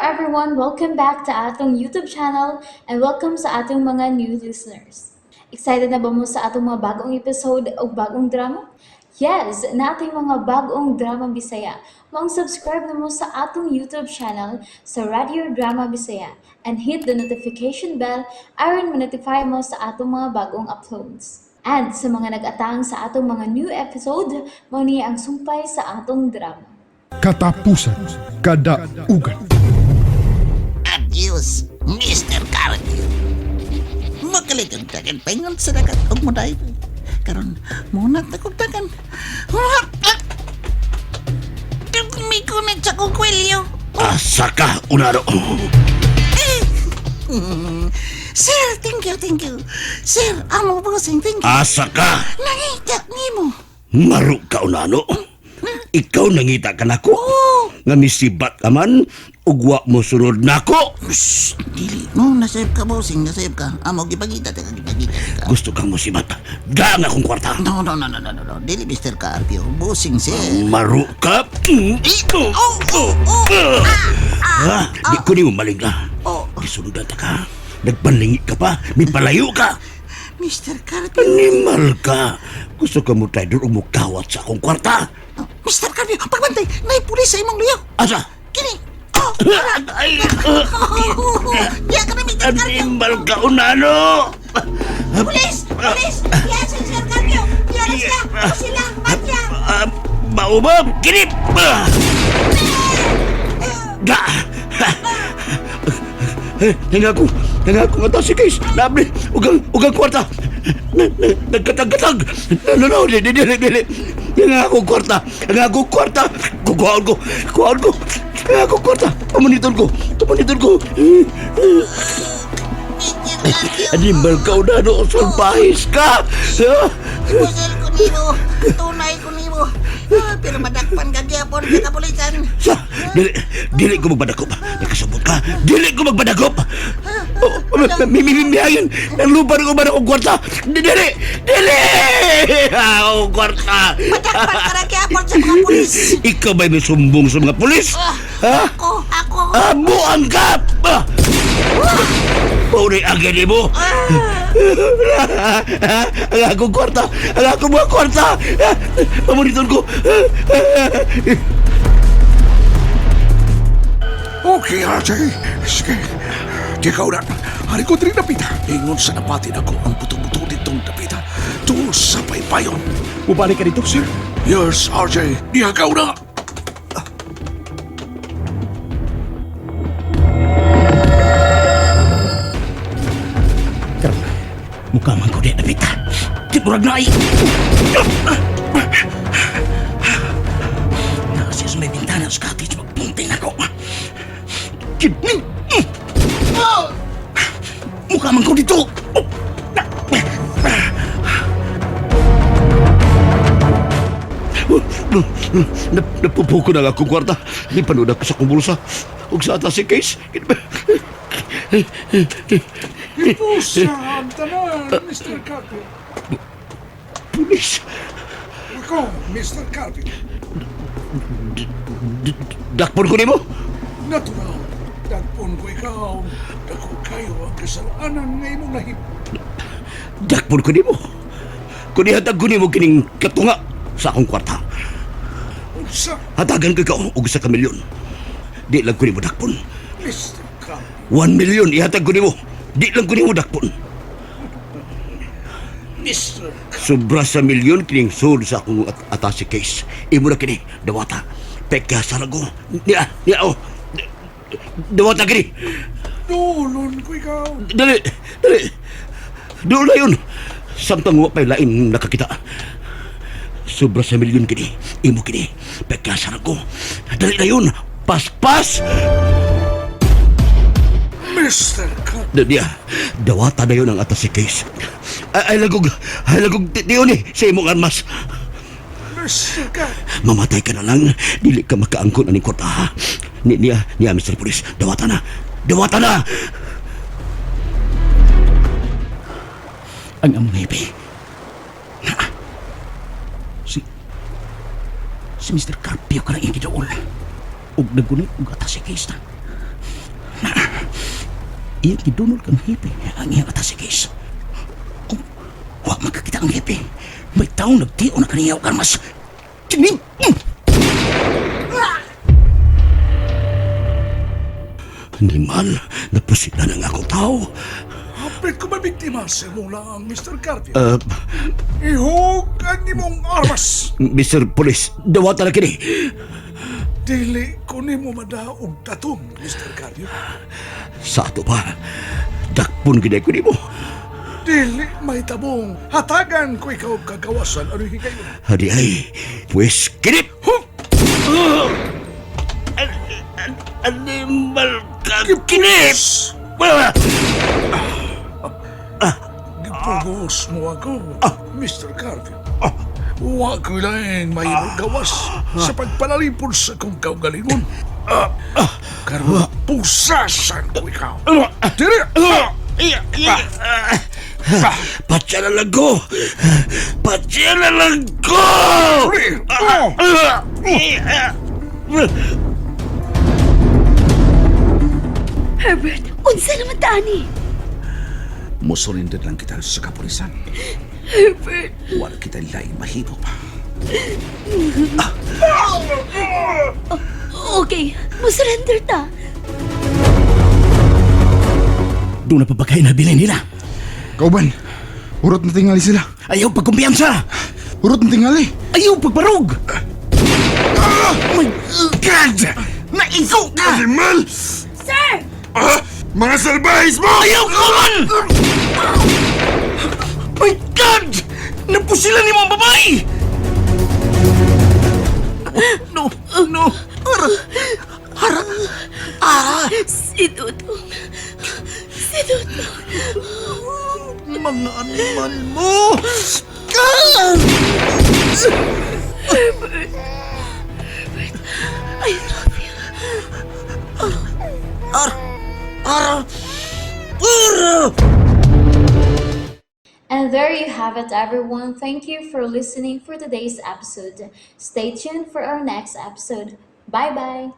everyone! Welcome back to atong YouTube channel and welcome sa atong mga new listeners. Excited na ba mo sa atong mga bagong episode o bagong drama? Yes, nating mga bagong drama Bisaya. Maong subscribe na mo sa atong YouTube channel sa Radio Drama Bisaya and hit the notification bell aron ma-notify mo sa atong mga bagong uploads. And sa mga nag-atang sa atong mga new episode, mao ni ang sumpay sa atong drama. Katapusan Kadaugan. Adios, Mr. Carpio. Makalit ang dagan paingon sa dagat og moday. Karon, munat na kog dagan. May kunit sa kong kwelyo. Asa ka, Unaro? Sir, thank you, thank you. Sir, amo bossing, thank you. Asa ka? Nangita nimo. Maro ka, Unano. Ikaw nangita ka nako. Oh. Nga misibat ka man, ugwa mo sunod nako. Shh, dili. No, nasayop ka, bossing, nasayop ka. Amo, gipagita, teka, gipagita. Ka. Gusto kang musibat. Daan akong kwarta. No, no, no, no, no, no, no. Dili, Mr. Carpio. Bossing, sir. Maro ka. Eh, oh, oh, oh. Ha? Di ko nimo maling na. Oh. Gisundan ta ka. Nagpanlingi ka pa. May palayo ka. Mr. Carpio. Animal ka. Gusto ka mo tayo doon mukawat sa akong kwarta. Oh, Mr. Carpio, pagbantay, nay pulis sa imong luyo. Asa? Kini. Oh, Ay, diya ka na, Mr. Carpio. animal ka, Unano. Pulis! Pulis! Diya si Mr. Carpio. Diya na sila. O sila, mafia. Maubab! Kinip! Ah! Ga! Hinga ko! Hinga ko nga si case! Nabli! Ugang kwarta! Nagkatag-katag! No, no, no! Dili, dili, dili! Hinga ko kwarta! Hinga ko kwarta! Kukuhaan ko! Kukuhaan ko! Hinga ko kwarta! Pamuniton ko! Pamuniton ko! Mr. Carpio. Animal ka, unano! Salbahis ka! Ah! Ibusil ko nimo. Tunay ko nimo. Ah, pero madakpan ka gyapon sa kapulisan. Sa, dili, dili ko magpadakop. Nakasabot ka. Dili ko magpadakop. Oh, mi mi mi mihayin. Nang lupa ng uban akong kwarta. Dili, dili. Akong kwarta. Madakpan ka na gyapon sa mga pulis. Ikaw ba'y may sumbong sa mga pulis? Ha? Ako, ako. Ah, buang ka! Ah! Paunay ang gani mo. Ang akong kwarta! Ang akong mga kwarta! Pamonitor ko! Okay, RJ. Sige. Di ka una. Hari ko diri dapita. Ingon sa napati nako ang buto-buto ditong dapita. Tuol sa paypayon. Mubalik ka dito, sir. Yes, RJ. Diha ka una. Karon, mukha man ko di napita. Di murag naay. Naa siya sa may bintana sa cottage, magpunting ako. Kidney! Mukha man ko dito! Napupuko na lang akong kwarta. Ipanood ako sa akong bulsa. Ug sa atas si case. Ipusa ang tanan, Mr. Carpio. Pulis! Ako, Mr. Carpio. Dakpon ko nimo! Natural. Dagpon ko ikaw. Dako kayo ang kasalanan nga imong nahimo. Dakpon ko nimo. Kun ihatag ko nimo kining katunga sa akong kwarta. Unsa, Hatagan ko ikaw og 1 ka milyon. Di lang ko nimo dakpon. Mr. Carpio. 1 million ihatag ko nimo. Di lang ko nimo dakpon. Mr. Sobra sa milyon kining sud sa akong atasi case. Imo na kini dawata. Pekka sa rago. Niya, niya oh. Dawata kini. Dulon ko ikaw. Dali, dali. Doon na yun. Samtang wa pa'y lain nakakita. Sobra sa milyon kini. Imo kini. Pagkasara ko. Dali na yun. Paspas! Mr. Carpio. Niya, dawata na yun ang atas si case. Ay, ay lagog, tiyon eh, sa imong armas. Mr. Carpio. Mamatay ka na lang. Dili ka makaangkon aning kwarta, ha? Ni, niya, niya, Mr. Police. Dawata na. Dawata na! Ang among hipi. Na. Si... Si Mr. Carpio ka na igidool. Ug nagunit og atas si case na. Iyang gidunol kang hepe ang iyang attaché case. Oh, wa makakita ang hepe. May taong nagtio na kaniya og armas. Tining! Animal, napusila ng akong tao. Hapit ko mabiktima sa imong laang, Mr. Carpio. Uh, Ihog ang imong armas. Mr. Police, dawata na kini. Dili ko nimo madaog tatom, Mr. Carpio. Sa ato pa, dakpon gid ko nimo. Dili may tabong. Hatagan ko ikaw kagawasan ano higayon. Hadi ay, pues kinip! Animal ka kinip! Gipugos mo ako, Mr. Carpio. Wa ko laing mahimong gawas sa pagpalalipod sa kong kaugalingon. Karon pusasan ko ikaw. Dili! Patya na lang ko! Patya na lang ko! Dili! Herbert, unsa naman tani? Musurrender lang kita sa kapulisan. Herbert, Wala kita laing mahimo pa. Okay, musurrender ta. Doon na pabagay na bilin nila. Kauban, hurot na tingali sila. Ayaw pagkumpiyansa! Hurot na tingali. Ayaw pagbarog! Oh my God! Naigo ka! Animal! Sir! Ah, mga salbahis mo! Ayaw ko man! My God! Napusila ni mga babae! No! No! Ara! Ara! Ara! Si Dudong. Si Dudong. Mga animal mo! Ah! I love you. Ara! Ara! Ara! And there you have it, everyone. Thank you for listening for today's episode. Stay tuned for our next episode. Bye bye.